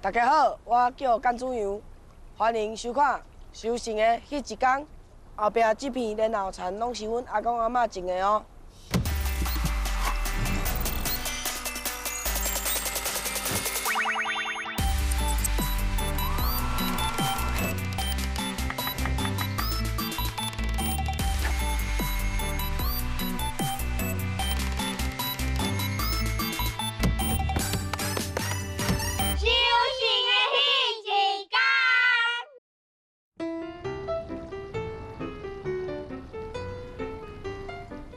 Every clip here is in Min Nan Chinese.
大家好，我叫甘子阳，欢迎收看《收成的彼一天》。后壁这片莲藕田拢是阮阿公阿嬷种的哦。收成的彼一天。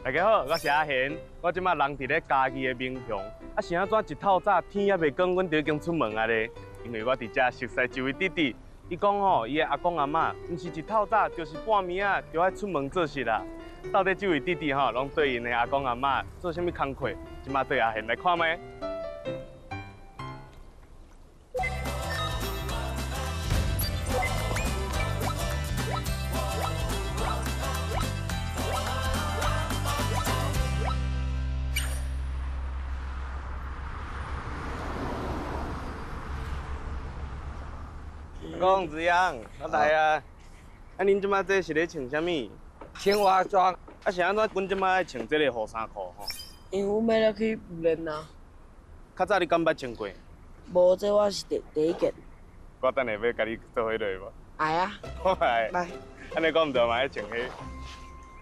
大家好，我是阿贤，我这马人伫咧嘉义的民雄，啊是按怎一透早天犹未光，阮就已经出门啊咧。因为我伫遮熟似一位弟弟，伊讲吼，伊的阿公阿嬷，毋是一透早，就是半暝仔就爱出门做事啦。到底这位弟弟吼，拢对𪜶的阿公阿嬷做啥物工课？这马对阿贤来看觅。阿公子阳，我来啊！啊，恁这马这是咧穿啥物？青蛙装。啊，是按怎？阮这马爱穿这个雨衫裤吼？因为阮欲落去舞练啊。较早你敢捌穿过？无，这我是第一件。我等下欲共你做伙落无？爱啊。我爱。来。按呢讲毋对嘛爱穿彼。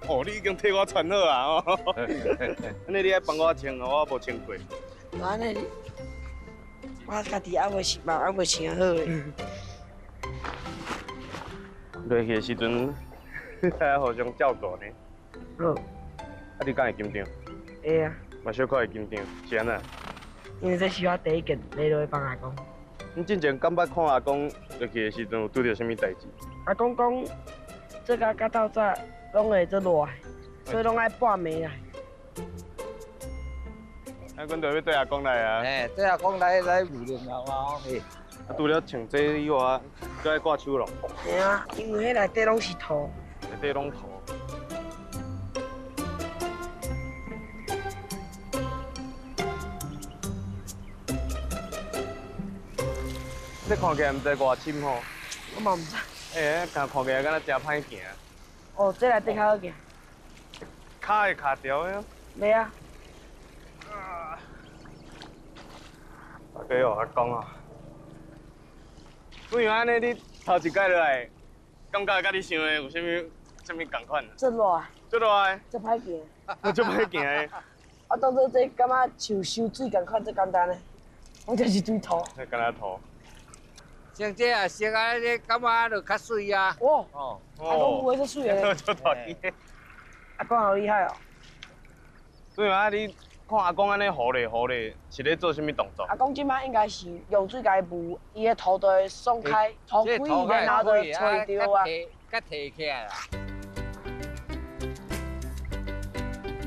哦，你已经替我穿好啊！哦。按呢你爱帮我穿哦，我无穿过。按呢，我家己犹未习惯，犹未穿好咧。落去的时阵，还互相照顾呢。好。啊，你敢会紧张？会啊。嘛小可会紧张，是按怎？因为这是我第一件买落去帮阿公。你之前敢捌看阿公落去的时阵有拄著啥物代志？阿公讲，这个较透早拢会足热，所以拢爱半暝来。啊，阮就欲缀阿公来啊。嘿，缀阿公来来舞练啊，嘿。啊，除了穿这以外，阁爱挂手笼。嘿啊，因为彼内底拢是土。内底拢土。这看起来毋知偌深吼。我嘛毋知。欸，看起来敢若诚歹行。哦，这内底较好行。跤会卡著的。袂啊。大家哦，阿公啊。子阳，按呢你头一摆落来，感觉佮你想的有啥物啥物仝款？足热。足热的。足歹行。足歹行的。我当作这感觉像收水仝款，足简单的，我就是堆土。这敢若土。像这啊，色啊，这感觉就较媠啊。哇。哦。阿公有的足媠的。足大支。阿公好厉害哦。子阳啊，你看阿公按呢糊咧糊咧，是咧做啥物动作？阿公这摆应该是用水共伊雾，伊的土就会爽开，土开，然后就吹著啊。佮提起来啦。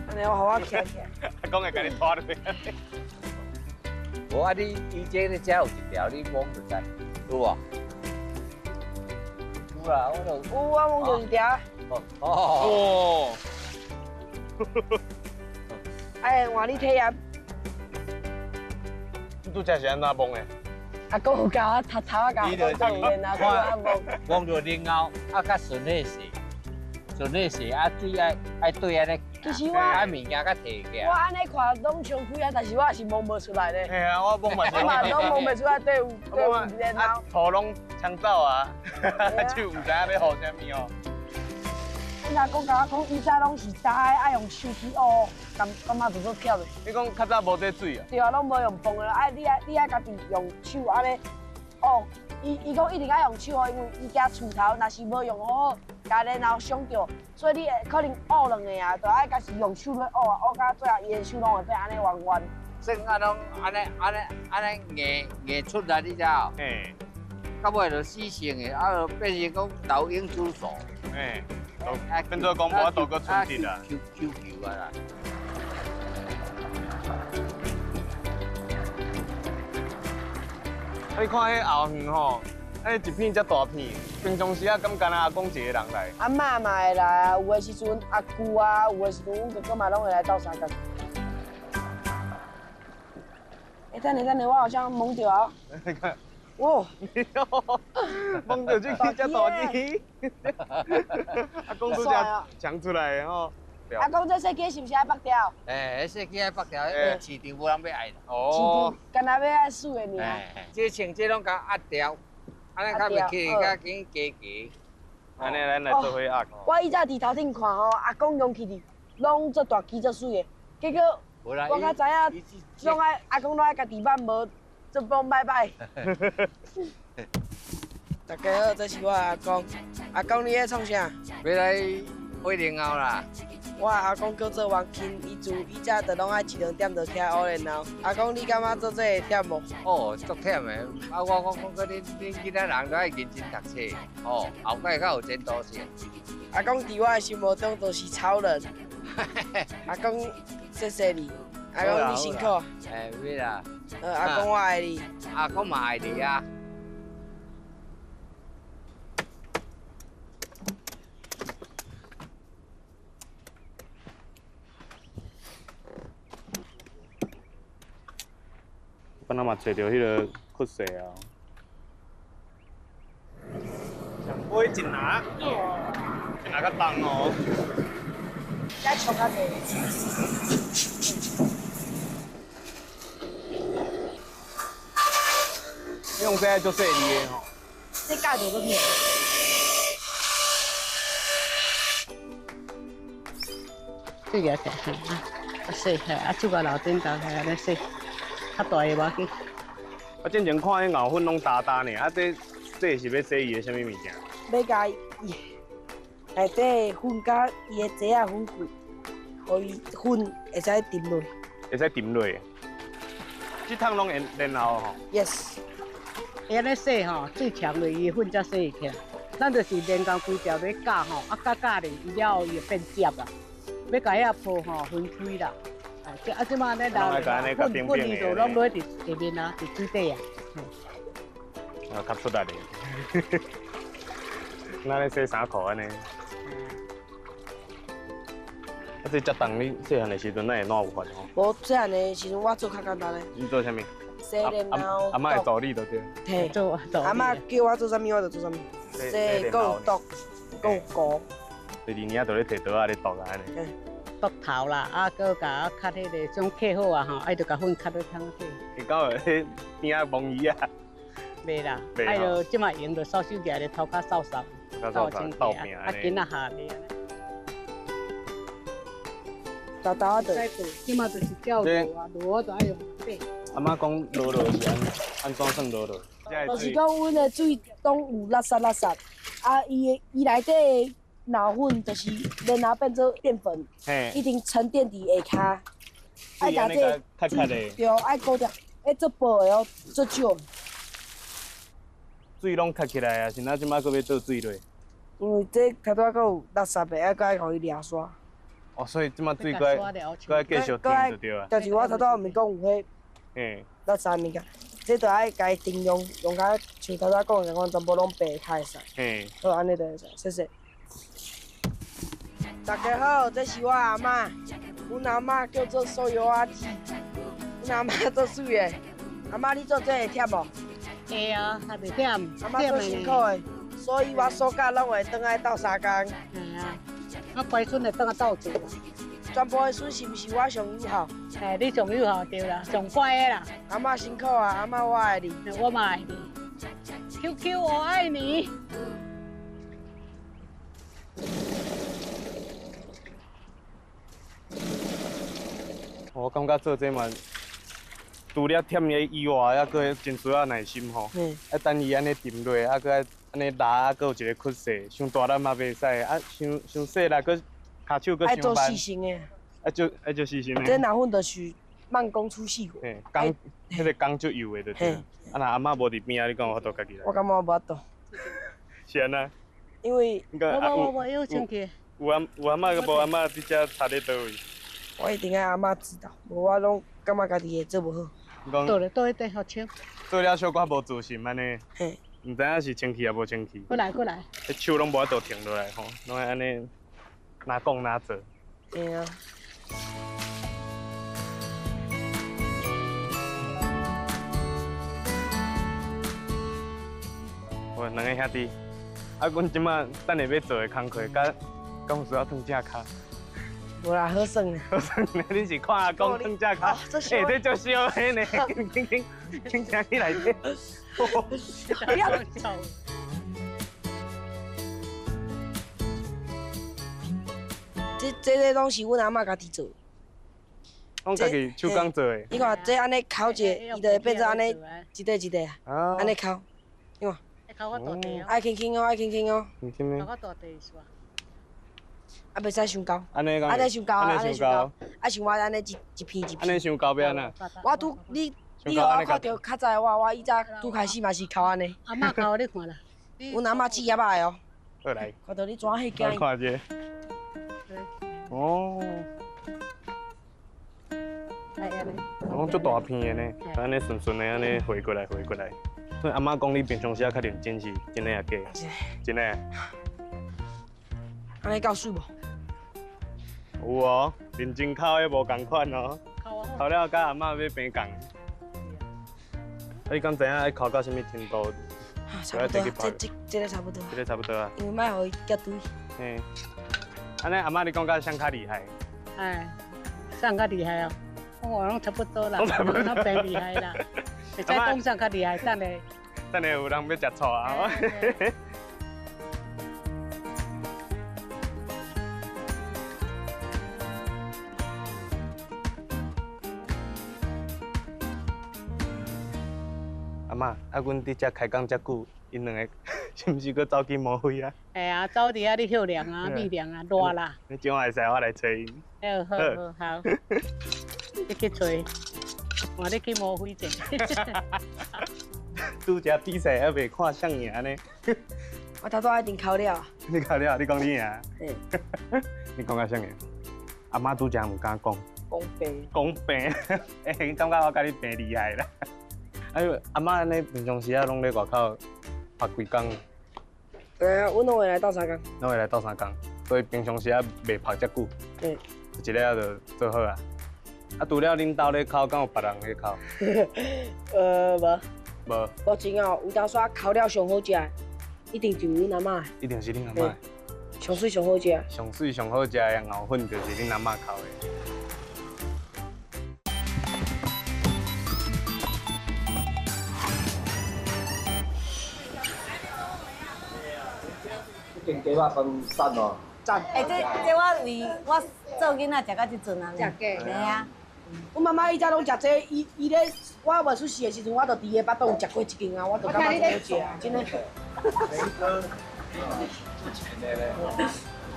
按呢，我予我徛起来。阿公会共你拖落。无啊，你伊这咧遮有一条，你摸就知，有无？有啦，我就有，我摸著一条。哦。哎，换你体验。你拄才是按怎摸的？阿公有教我，头头仔教我做练啊，教我摸。摸著然后啊，较顺势势，顺势势啊，水爱爱对按呢。其实我啊物件较提起来。我按呢看拢冲开啊，但是我也是摸无出来咧。嘿啊，我摸嘛是。我嘛拢摸袂出来，对有对有然后。土拢冲走啊，就毋知影欲予啥物哦。阮阿公共我讲，以前拢是焦的，爱用手去挖，感感觉就足忝的。你讲较早无这水啊？对啊，拢无用泵的，爱你爱你爱家己用手按呢挖。伊伊讲一定爱用手哦，因为伊惊锄头若是无用好好，共然后伤著，所以你会可能挖两下啊，就爱家己用手咧挖啊，挖到最后伊的手拢会变按呢弯弯。算啊，拢按呢按呢按呢硬硬出来，你知无？嘿。到尾就死性的，啊，就变成讲老鹰之手。嘿。变做讲无法度阁存得啦。球球球啊啦！你看彼后园吼，彼一片遮大片，平常时啊，敢干焦阿公一个人来？阿嬷嘛会来啊，有的时阵阿舅啊，有的时阵阮哥哥嘛拢会来斗相共。欸，等下等下，我好像摸著啊。你看，哇！摸著這支遮大支，阿公拄才搶出來的吼。阿公，這細機是毋是愛剝掉？欸，細機愛剝掉，市場無人欲愛啦。哦。敢若欲愛死的爾。這穿這攏共壓掉，按呢較袂起較緊加加。按呢咱來做伙壓。我以前佇頭頂看吼，阿公用起哩，攏足大支足媠的，結果我較知影，攏愛阿公攏愛家己挽，無做幫歹歹。大家好，這是我阿公。阿公，你咧創啥？欲來火蓮藕啦。我阿公叫做王钦，伊自以前就攏愛一兩點就起來烏蓮藕。阿公，你感覺做這會忝無？哦，足忝的。啊，我講講恁恁囡仔人都愛認真讀冊，哦，後蓋較有前途性。阿公佇我的心目中就是超人。阿公，謝謝你。阿公你辛苦。欸，袂啦。阿公我愛你。阿公嘛愛你啊。敢若嘛揣著彼个窟势啊！上尾一拿，一拿较重哦。遮冲较济。你用这足细腻的吼。这教著足疼。这个起来，啊，洗下，啊，煮到楼顶头，安呢洗。较大的无要紧。我进前看彼藕粉攏焦焦尔，啊，这这是欲洗伊的啥物物件？欲共伊内底粉佮伊的籽仔粉桂，予伊粉会使沉落。会使沉落。这桶攏会莲藕吼。 Yes。伊按呢洗吼，水冲落，伊的粉才洗会起来。咱就是莲藕规条咧绞吼，啊绞绞咧，伊了后伊会变汁啦。欲共遐泡吼分开啦。啊，这马按呢流，粉粉伊就攏落佇下面啊，佇水底啊。啊，較出力咧。那咧洗衫褲按呢？啊，這遮重，你細漢的時陣，哪會哪有法吼？無細漢的時陣，我做較簡單咧。你做啥物？洗蓮藕。阿嬤會助你就對。嘿。做阿嬤叫我做啥物，我就做啥物。洗，閣有剁，閣有糊。第二年就咧提刀仔咧剁啊按呢。剁頭啦，啊，閣共較彼个種刻好啊吼，愛著共粉較落桶底。會到彼邊仔摸魚仔。袂啦，愛著這馬閒就掃帚舉咧頭殼掃掃，掃清潔啊，啊，囡仔下袂。豆豆仔就。這馬就是照落啊，落我就愛用底。阿嬤講落落是按怎算落落？就是講阮的水攏有垃圾垃圾，啊，伊的伊內底的腦粉就是然後變做澱粉，已經沉澱佇下跤。愛共這水對，愛顧掉，愛做薄的哦，做少。水攏吸起來啊，是哪這馬閣欲倒水落？因為這頭拄仔閣有垃圾的，愛閣愛予伊掠沙。哦，所以這馬水閣愛繼續停就對啊。就是我頭拄仔毋是講有彼垃圾物件，這就愛共伊定用，用甲像頭拄仔講的共款，全部攏白較會使。好，按呢就會使，謝謝。大家好，這是我阿嬤，阮阿嬤叫做素油阿姊，阮阿嬤足媠的。阿嬤，你做這會忝無？會啊，還袂忝。阿嬤足辛苦的，所以我暑假攏會轉來鬥相共。嘿啊，我乖孫會轉來鬥做。全部的孫是毋是我上有孝？嘿，你上有孝對啦，上乖的啦。阿嬤辛苦啊，阿嬤我愛你。我嘛愛你。QQ 我愛你。我感覺做這嘛，除了忝的以外，猶閣真需要耐心吼。愛等伊按呢沉落，啊，閣愛按呢拉，啊，閣有一個屈勢，傷大力嘛袂使，啊，傷傷細力，閣跤手閣傷慢。愛做細心的。愛做細心的。這腦粉就是慢工出細活。嘿，工，彼个工足幼的就對。啊，若阿嬤無佇邊仔，你敢有法度家己來？我感覺我無法度。是按怎？因為。無無無，有清氣。有阿有阿嬤，閣無阿嬤，佇遮差咧佗位？我一定愛阿嬤指導，無我攏感覺家己會做無好。倒咧倒彼塊予清。做了小可無自信按呢。嘿。毋知影是清氣抑無清氣。過來過來。彼手攏無法度停落來吼，攏愛按呢，哪講哪做。對啊。两个兄弟。啊，阮这马等下欲做的工课，佮敢有需要烫正跤？无啦，好耍呢。好耍呢，你是看阿公烫正跤？欸，这足烧的呢，紧紧紧，紧行去内底。不要。这个拢是阮阿嬷家己做。拢家己手工做的。你看这按呢敲一下，伊就会变做按呢一块一块啊，按呢敲，你看。爱轻轻哦，爱轻轻哦。轻轻的。啊，袂使伤厚。按呢按呢伤厚，按呢伤厚。啊，像我按呢一片一片。按呢伤厚欲按怎？我拄你，你予我看著较早的我，我以前拄开始嘛是敲按呢。阿嬷敲予你看啦。阮阿嬷试叶仔的哦。好来。看著你怎彼惊。看者。哦。拢足大片的呢，按呢顺顺的按呢回过来回过来。所以阿嬷讲你平常时仔较认真是真的抑假？真的。按呢够媠无？有哦，认真哭的无仝款哦。哭了佮阿嬷欲平仝。啊，你敢知影爱哭到啥物程度？差不多，这个差不多。这个差不多啊。因为莫予伊结堆。嘿。按呢，阿嬷你讲甲啥较厉害？哎，啥较厉害哦？我拢差不多啦，拢平厉害啦。会使讲啥较厉害？等下，等下有人欲食醋啊！阿嬷，啊，阮伫遮开讲遮久，𪜶两个是毋是阁走去摸灰啊？嘿啊，走伫遐咧歇凉啊、米凉啊，热啦。你今晚会使我来揣𪜶。好好好，你去揣，换你去摸灰者。拄只比赛还袂看谁赢呢？我头拄仔已经哭了。你哭了？你讲你赢？你讲甲谁赢？阿嬷拄才毋敢讲。讲病。讲病，欸，感觉我佮你病厉害啦。哎呦，阿嬷按呢平常时仔拢咧外口拍几工？对啊，阮拢会来斗相共。拢会来斗相共，所以平常时仔袂拍遮久。对。一下就做好啊。啊，除了恁兜咧哭，敢有别人咧哭？无。无。目前哦，有当时哭了上好食的，一定就是阮阿嬷。一定是恁阿嬷。上媠上好食。上媠上好食的藕粉就是恁阿嬷哭的。这间鸡肉饭赞哦！赞！欸，这我为我做囡仔食到这阵啊，食过。嘿啊。阮妈妈以前拢食这个，伊咧我未出世的时阵，我就伫伊的腹肚有食过一间啊，我就感觉真好食，真的。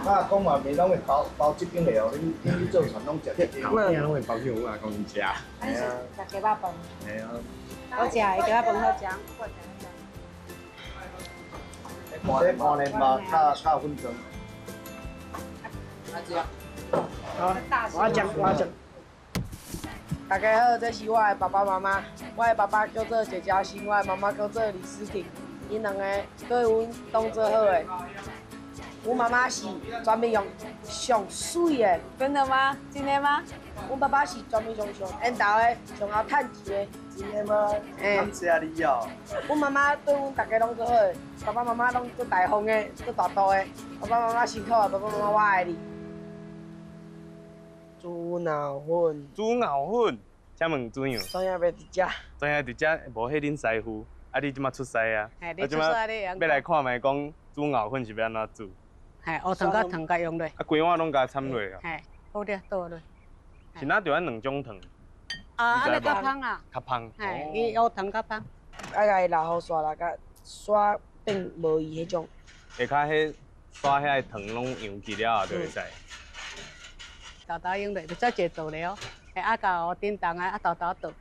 我阿公嘛，袂拢会包包这间的哦，恁去做船拢食这间。我拢会包去阮阿公食。食鸡肉饭。嘿啊。好食，鸡肉饭好食。这半年肉较较粉状。好，我食，我食。大家好，这是我的爸爸妈妈。我的爸爸叫做谢家新，我的妈妈叫做李思婷。𪜶两个对阮当做好的。阮妈妈是全面用上媠的。真的吗？真的吗？阮爸爸是全面上上缘投的，上后趁钱的。真的吗？感谢你哦。阮妈妈对阮大家拢足好的，爸爸妈妈拢足大方的，足大度的。爸爸妈妈辛苦啊，爸爸妈妈我爱你。煮藕粉。煮藕粉，请问怎样？怎样欲伫遮？怎样伫遮？无，彼恁师傅，啊，你这马出师啊？嘿，你出师你欲来看觅讲煮藕粉是欲按怎煮？嘿，乌糖佮糖佮用落。啊，规碗拢共掺落啊？嘿，好了，倒落。是哪著按两种糖？啊，按呢较芳啊。较芳。嘿，伊乌糖较芳。爱共伊留予沙啦，佮沙变无伊彼种。下跤彼沙遐个糖拢溶去了后，就会使。豆豆用落，袂使济倒咧哦。嘿，啊，到叮当啊，啊豆豆倒，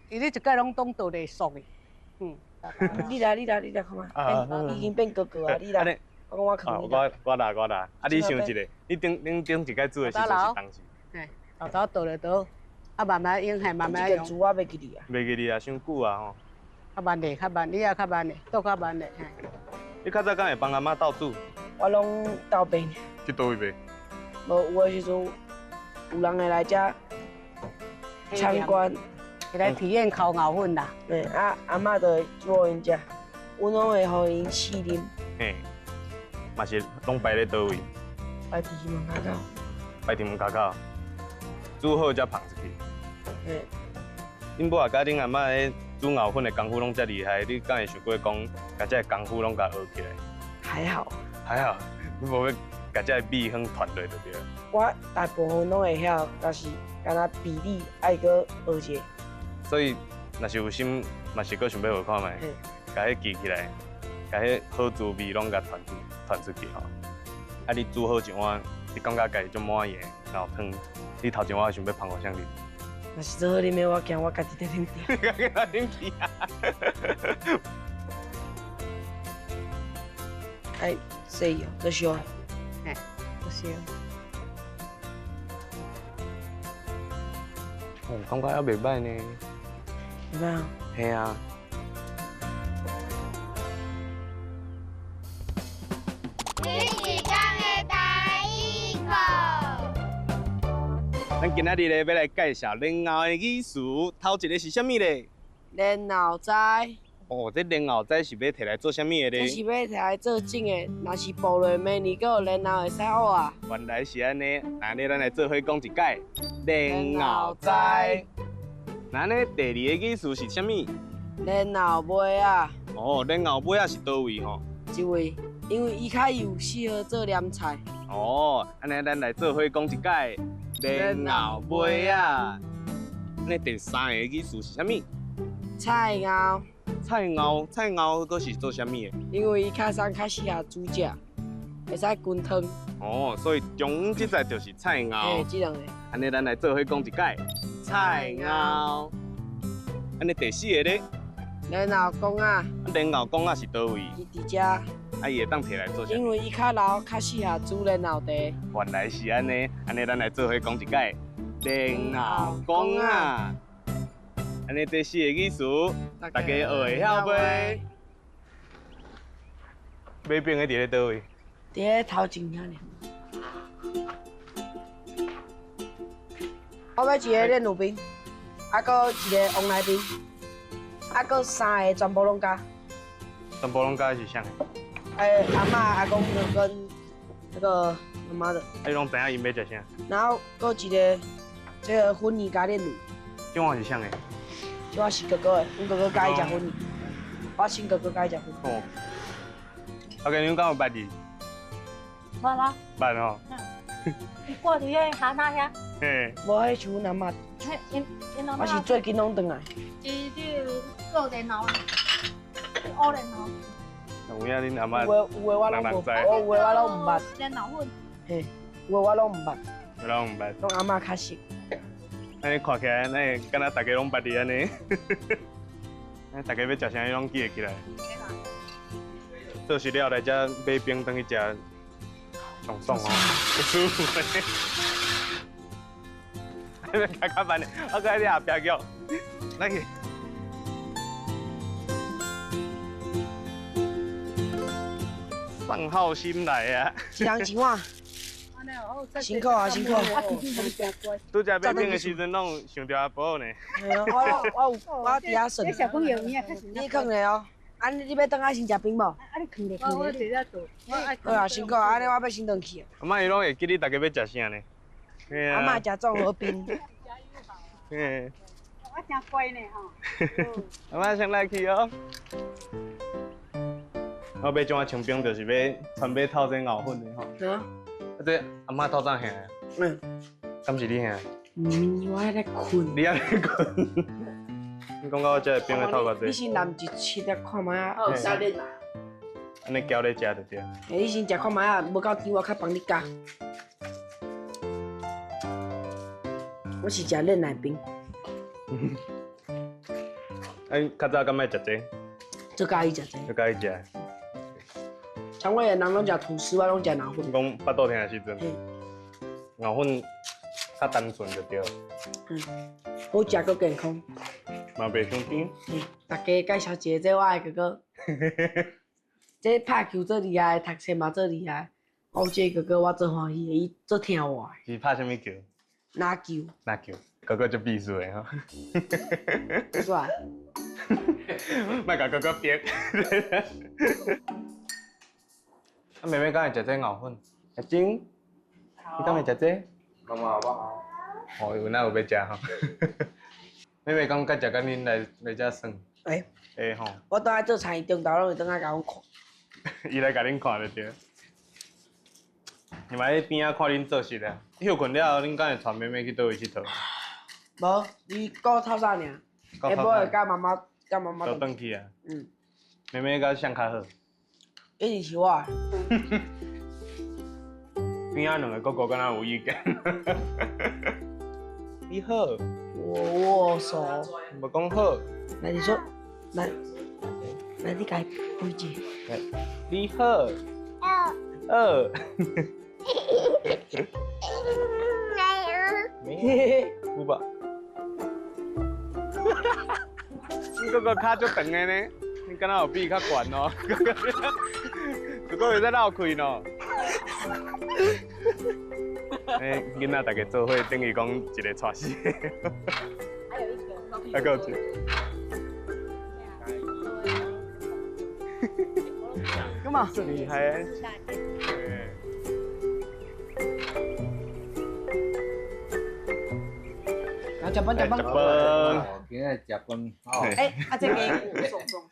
伊你一盖拢当倒咧熟的。嗯。你来，你来，你来看觅，已经变哥哥啊！你来，我讲我囥你。我来，我来。啊，你想一下，你顶恁顶一摆煮的时阵是当时？嘿，豆豆倒咧倒，啊慢慢用，嘿慢慢用。这个煮我袂记得啊。袂记得啊，伤久啊吼。较慢咧，较慢，你也较慢咧，倒较慢咧，嘿。你较早敢会帮阿嬷斗煮？我拢斗卖。去佗位卖？无，有的时阵有人会来遮参观，会来体验烤藕粉啦。嘿，啊，阿嬷就会煮予𪜶食，阮攏會予𪜶試啉。嘿，嘛是攏擺咧佗位？擺佇門跤口。擺佇門跤口，煮好才捧出去。嘿。恁母啊，佮恁阿嬤彼煮藕粉的功夫攏遮厲害，你敢會想過講，共這个功夫攏共學起來？還好。還好，你無欲共這个秘方傳落就對了。我大部分攏會曉，但是敢若比例愛閣學者。所以，若是有心，嘛是閣想欲學看覓，共彼記起來，共彼好滋味攏共傳出去吼。啊，你煮好一碗，你感覺家己足滿意的藕湯，你頭一碗想欲捧予啥人？若是做好啉的，我驚我家己佇啉掉。家己來啉去啊！愛洗哦，做燒。嘿，做燒。哦，感覺猶袂䆀呢。袂䆀啊？嘿啊。你是講的台語課。咱今仔日咧欲來介紹蓮藕的語詞，頭一个是啥物咧？蓮藕栽。哦，這蓮藕栽是欲提來做啥物的咧？這是欲提來做種的，若是爆落明年閣有蓮藕會使挖啊。原來是按呢，按呢咱來做伙講一擺蓮藕栽。那呢，第二个語詞是啥物？蓮藕尾仔。哦，蓮藕尾仔是佗位吼？這位，因為伊較幼，適合做涼菜。哦，按呢咱來做伙講一擺蓮藕尾仔。那第三个語詞是啥物？菜藕。菜藕，菜藕閣是做啥物的？因為伊較鬆，較適合煮食，會使滾湯。哦，所以中午這菜就是菜藕。嘿，這兩個。按呢，咱來做伙講一擺菜藕。按呢第四个咧？蓮藕公仔。蓮藕公仔是佗位？伊佇遮。啊，伊會當提來做啥？因為伊較老，較適合煮蓮藕茶。原來是按呢，按呢咱來做伙講一擺蓮藕公仔。按呢這四个語詞，大家學會曉袂？買餅的佇咧佗位？佇咧頭前遐爾。我欲一个煉乳冰，啊，閣一个王奶冰，啊，閣三个全部攏加。全部攏加是啥？欸，阿嬤、阿公的跟那個媽媽的。啊，你攏知影𪜶欲食啥？然後閣一个這個粉圓加煉乳。這碗是啥的？這碗是哥哥的，阮哥哥佮意食粉圓，我親哥哥佮意食粉圓。哦。阿公，你敢有捌伊？捌啊。捌吼。伊掛佇彼哈那遐。嘿。無，彼是阮阿嬤。嘿，𪜶𪜶阿嬤。我是最近攏轉來。是這個做電腦的，學電腦。有影恁阿嬤。有的有的我攏無，我有的我攏毋捌。蓮藕粉。嘿，有的我攏毋捌。我攏毋捌。攏阿嬤較熟。按呢看起來，咱會敢若大家攏捌你按呢？咱大家欲食啥，你攏記會起來。做熟了來遮買冰轉去食，上爽哦，舒服的。你欲較較慢的，我閣喺你後壁叫，來去。放好心來啊！一人一碗。辛苦啊，辛苦！拄才買餅的時陣，攏想著阿婆呢。我我有我佇遐算。你囥咧哦，啊你欲轉來先食冰無？啊你囥咧，我佇遮做。好啊，辛苦，按呢我欲先轉去。阿嬤伊攏會記得大家欲食啥呢？阿嬤食綜合冰。嘿。我真乖呢吼。阿嬤先來去哦。我買這碗清冰，就是欲專買透這藕粉的吼。啊。啊，這阿嬤透早兄的。嗯。敢是你兄？嗯，我還咧睏。你還咧睏？你講到我這个冰咧透較濟。你先淋一切仔看覓仔。好，沙律。按呢搅咧食就對。欸，你先食看覓仔，無夠甜我較幫你加。我是食煉奶冰。啊，你較早敢愛食這個？最佮意食這個。最佮意食。像我的人攏食吐司，我攏食藕粉。你講腹肚疼的時陣，藕粉較單純就對。嗯，好食閣健康。嘛袂傷甜。嗯，大家介紹一个，這我的哥哥。這拍球做厲害，讀冊嘛做厲害。我有這個哥哥，我做歡喜的，伊做聽話的。是拍啥物球？籃球。籃球，哥哥足意思的吼。出來。莫共哥哥逼。啊，妹妹敢會食這牛粉？阿晶，你敢會食這？媽媽我哦，有哪有欲食吼？妹妹感覺食甲恁來來遮耍？欸。會吼。我轉來做菜，中晝攏會轉來共阮看。伊來共恁看就對。你嘛喺邊仔看恁做事啊？歇睏了後，恁敢會帶妹妹去佗位𨑨迌？無，伊顧透早爾。下晡會佮媽媽，佮媽媽。都轉去啊？嗯。妹妹佮誰較好？一定是我。邊仔兩個哥哥敢若有意見。你好。我握手。無講好。來，你說，來，來，你共伊跪者。你好。二。沒有。吧。你哥哥跤足長的呢，你敢若有比伊較懸哦？哥哥會使漏氣喏。欸，囡仔大家做伙，等於講一个娶四个。還有一個。還閣有一个。幹嘛？厲害啊！來，食飯食飯。食飯。今仔食飯。欸，啊這雞，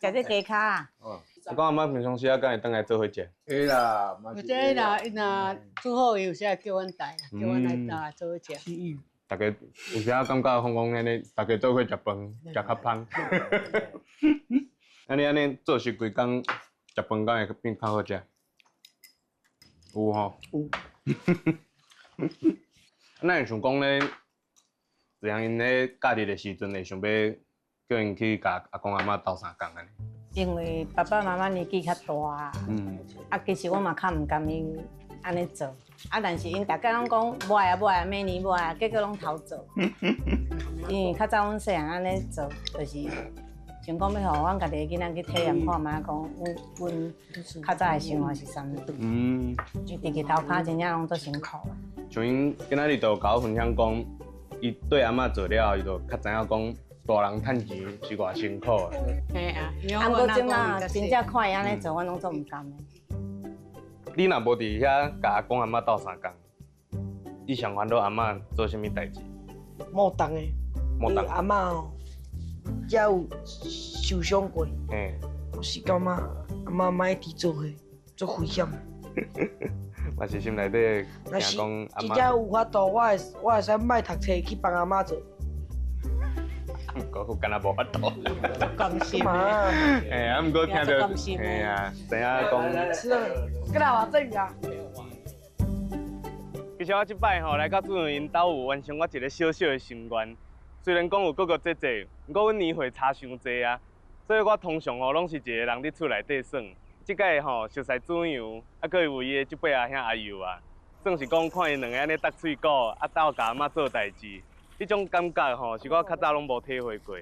食這雞跤啊。哦。我講阿嬤平常時啊，敢會轉來做伙食？會啦，有這啦，伊若煮好，伊有時會叫阮帶，叫阮來帶做伙食。大家有時啊感覺講講按呢，大家做伙食飯，食較芳。按呢按呢做事規工，食飯敢會變較好食？有吼。有。咱會想講咧，怎樣𪜶咧假日的時陣會想欲叫𪜶去共阿公阿嬤鬥相共按呢？因為爸爸媽媽年紀較大，啊，其實我嘛較毋甘𪜶按呢做，啊，但是𪜶逐家攏講無愛啊無愛啊，明年無愛啊，結果攏偷做。因為較早阮細漢按呢做，就是想講欲予阮家己的囡仔去體驗看覓，講阮阮較早的生活是啥物。伊佇日頭跤真正攏足辛苦的。像𪜶今仔日就共我分享講，伊對阿嬤做了後，伊就較知影講。大人趁錢是偌辛苦的。嘿啊，啊，毋過這馬真正看伊按呢做，我攏足毋甘的。你若無佇遐共阿公阿嬤鬥相共，你上煩惱阿嬤做啥物代誌？莫動的，莫動。阿嬤哦，才有受傷過。嘿。我是感覺阿嬤莫佇做伙，足危險。嘛是心內底驚講阿嬤。真正有法度，我會我會使莫讀冊去幫阿嬤做。毋過敢若無法度。甘心嘛？嘿啊，毋過聽著，嘿啊，知影講。是啊，過來話這啊。其實我這擺吼來到主任𪜶兜有完成我一個小小的心願。雖然講有哥哥姐姐，毋過阮年歲差傷濟啊，所以我通常吼攏是一个人佇厝內底耍。這擺吼熟似主陽，啊，閣有伊的這輩阿兄阿幼啊，算是講看𪜶兩个按呢搭喙鼓，啊鬥共阿嬤做代誌。彼種感覺吼，是我較早攏無體會過。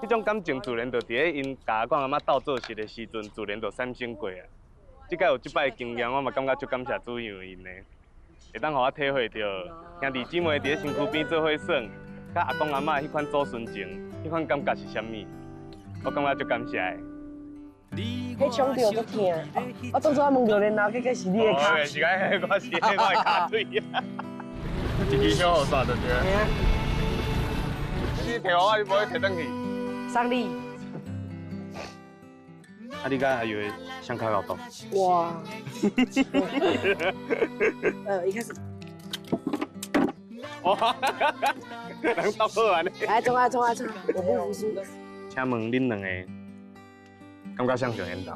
彼種感情自然就佇咧𪜶共阿公阿嬤鬥做事的時陣，自然就產生過啊。這擺有這擺的經驗，我嘛感覺足感謝主陽𪜶的，會當予我體會著兄弟姊妹佇咧身軀邊做伙耍，佮阿公阿嬤彼款祖孫情，彼款感覺是啥物？我感覺足感謝的。彼搶著足疼，我當初問著然後結果是你的跤。是講，我是我的跤腿啊。一支小雨傘就對。你提我，你無愛提轉去。送你。啊，你佮阿幼誰較𠢕鬥？哇。一開始。哇！人鬥好按呢。來，衝啊衝啊衝！我不服輸。請問恁兩個感覺誰上緣投？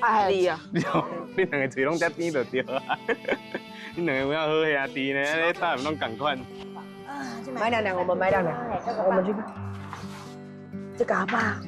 愛你啊！你兩個喙攏遮甜就對啊。恁兩個有影好兄弟呢，按呢搭毋攏仝款。買兩兩，我們買兩兩，我們去。這個阿爸，